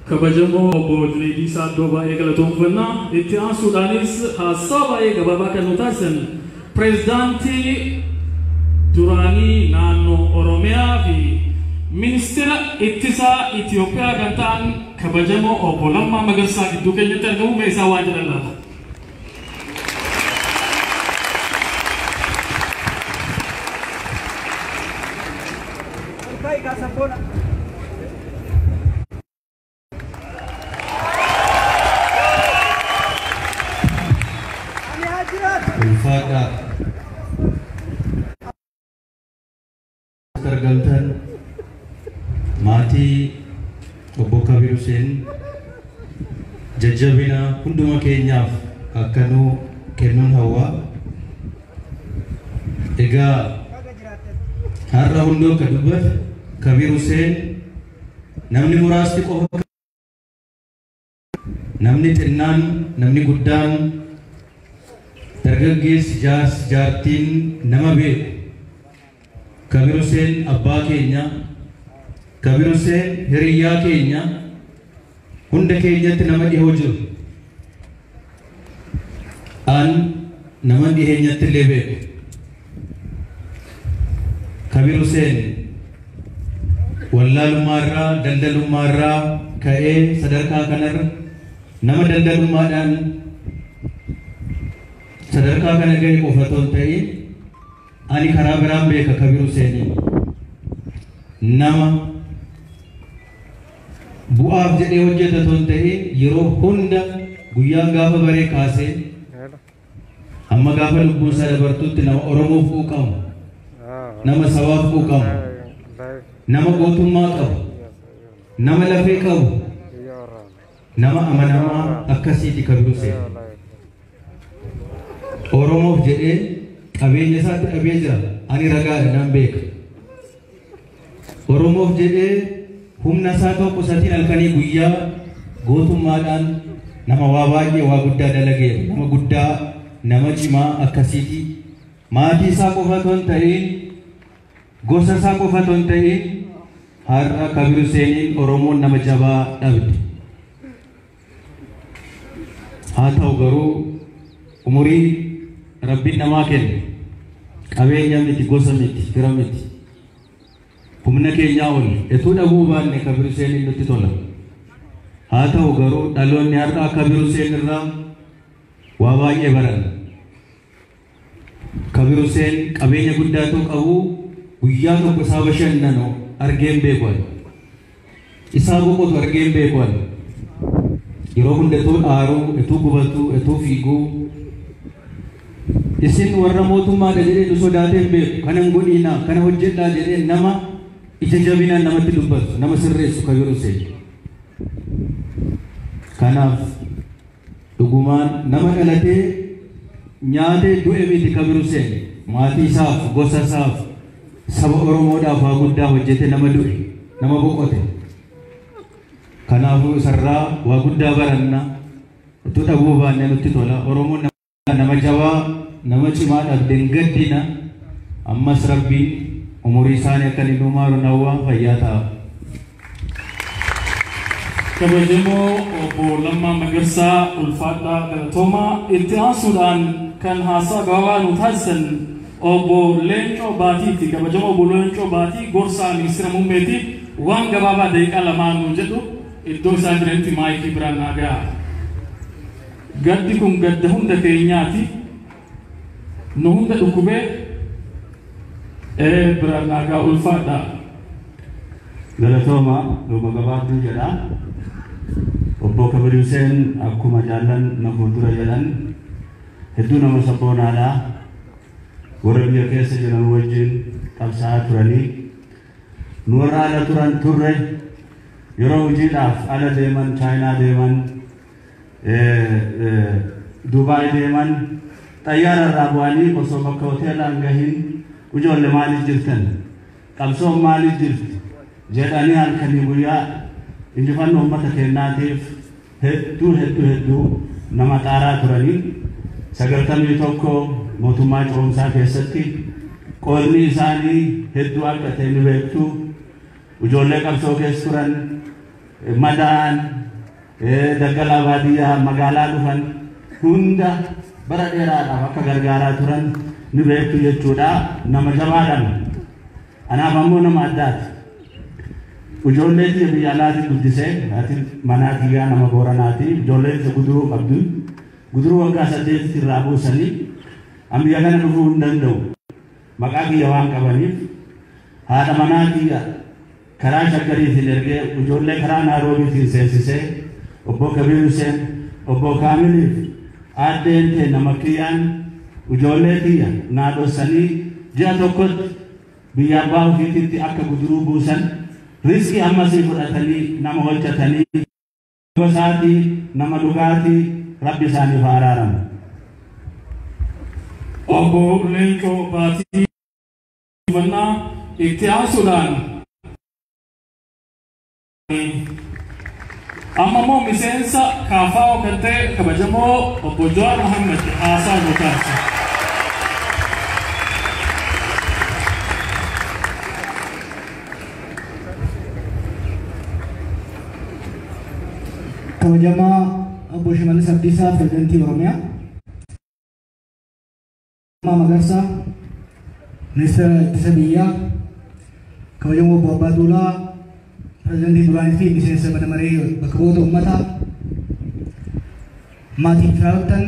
Kabajamoo obbo Junaydii Saaddoo baay'ee galatoomfannaa. Itti aansuudhaanis haasaa baay'ee gabaabaa kan nu taasisan pireezidaantii duraanii naannoo Oromiyaa fi ministeera ittisaa Itoophiyaa kan ta'an kabajamoo obbo Lammaa Magarsaa gidduu keenyatti argamu mee isaan waan jedhan laata. Ulfaadhaa argamtan maatii obbo Kabir Hussein jajjabina hunduma keenyaaf akka nuu kennuun hawwaa. Egaa har'a hunduu akka dubbate Kabir Hussein namni muraasni qofa namni xinnaan namni guddaan dargaggeessi jaarsi jaartiin nama beeku Kabir Hussein abbaa keenya, Kabir Hussein hiriyyaa keenya, hunda keenyatti nama dhihoo jiru. An nama dhiheenyatti illee beeku. Kabir Hussein wallaalummaarraa daldalummaarraa ka'ee sadarkaa kanarra nama daldalummaadhaan sadarkaa kana ga'e qofa otoo hin ta'in ani karaa biraan beeka Kabir Husseiniin. Nama bu'aaf jedhee hojjeta otoo hin ta'in yeroo hunda guyyaan gaafa baree kaasee amma gaafa lubbuun isaa dabartutti nama Oromoof quuqamu, nama sabaaf quuqamu, nama gootummaa qabu, nama lafee qabu, nama amanamaa akkasiiti Kabir Hussein. Oromoof jedhee qabeenya isaatti dhabee jira. Ani ragaadha nan beeka. Oromoof jedhee humna isaa tokko satiin halkanii guyyaa gootummaadhaan nama waa baay'ee waa guddaa dalageera. Nama guddaa, nama cimaa akkasiiti. Maatii isaa qofa otoo hin ta'in, gosa isaa qofa otoo hin ta'in har'a Kabir Husseiniin Oromoon nama jabaa dhabde. Haa ta'u garuu umurii Rabbiin namaa kenne qabeenya miti, gosa miti, fira miti. Humna keenyaa ol etuu dhabuu baanne Kabir Husseiniin nutti tola. Haa ta'u garuu dhaloonni har'aa Kabir Hussein irraa waa baay'ee baran. Kabir Hussein qabeenya guddaa ta'u qabu guyyaa tokko isaa bashannanu argeen beeku ani. Isaa boqotu argeen beeku ani. Yeroo hunda etuu dhaaruu, etuu gubatuu, etuu fiiguu. Isin warra mootummaadha jedhee nu sodaatee hin beeku. Kana hin godhiinaa, kana hojjedhaa jedhee nama ija jabinaan namatti dubbatu, nama sirreessu Kabir Hussein. Kanaaf dhugumaan nama dhalatee nyaatee du'e miti Kabir Hussein. Maatii isaaf, gosa isaaf, saba Oromoodhaaf waa guddaa hojjete nama du'e, nama boqote. Kanaafuu isarraa waa guddaa baranna. Utuu dhabuu baanne nutti tola. Oromoon nama jabaa, nama cimaa dhabde hin gaddina. Ammas Rabbiin umurii isaanii akka inni nu maaru hawwa fayyaa ta'a. Kabajamoo obbo Lammaa Magarsaa ulfaadhaa galatoomaa. Itti aansuudhaan kan haasaa gabaabaa nu taasisan obbo Leencoo Baatiiti. Kabajamoo obbo Leencoo Baatii gorsaa ministeera muummeeti. Waan gabaabaa daqiiqaa lamaa nu jedhu iddoo isaan jiranitti maayikii biraan naa ga'a. Gaddi kun gadda hunda keenyaati. Nu hunda dhukkubee biraan naa ga'a ulfaadhaa. Galatooma dhuma gabaabduu jedha. Obbo Kabir Hussein akkuma jaallan na fuuldura jedhan hedduu nama sabboonaadha. Warra biyya keessa jiran wajjin qabsaa'aa turanii nu warra ala turan turre yeroo hojiidhaaf ala deeman, Chaayinaa deeman, Dubaay deeman, xayyaara irraa bu'anii osoo bakka hoteelaa hin gahin ijoollee maaliif jirtan, qabsoon maaliif jirti jedhanii halkanii guyyaa injifannoo uummata keenyaatiif hedduu hedduu hedduu nama xaaraa turanii 91 mootummaa ce'umsaa keessatti qoodni isaanii hedduu akka ta'e ni beektu. Ijoollee qabsoo keessa turan madaa'an, daggalaa baadiyyaa magaalaa dhufan hunda bara dheeraadhaaf akka gargaaraa turan ni beektu jechuudha. Nama jabaadhaan anaaf ammoo nama addaati. Ijoollee tiyya biyya alaatti guddisee, ati manaa kiyyaa nama Booranaati, ijoollee tiyya guduruu qabdu. Guduruu waggaa 8 irraa buusanii an biyya kana dhufuu hin danda'u. Maqaa kiyya waan qabaniif haadha manaa kiyya karaa Shaggariitiin ergee ijoollee karaa Naaroobiitiin seensisee obbo Kabiir Hussein, obbo Kaamiliif aaddeen teenna Makiyyaan ijoollee tiyya naa dhossanii ji'a tokkotti biyya abbaa ofiititti akka guduruu buusan riskii ammasii fudhatanii nama hojjetanii gosaatii nama dhugaatii Rabbi isaaniif haa araaramu. Obbo Leencoo Baatii mannaa itti aansuudhaan amma immoo miseensa KFO kan ta'e kabajamoo obbo Jawaar Mohammed haasaa nu taasisa. Kabajamaa obbo Shimallis Abdiisaa, Pirezidantii Oromiyaa. Magarsaa, Ministeera Ittisa Biyyaa, kabajamoo obbo Abbaa Duulaa, Pirezidantii duraanii fi miseensa mana maree bakka bu'oota uummataa, maatii firoottan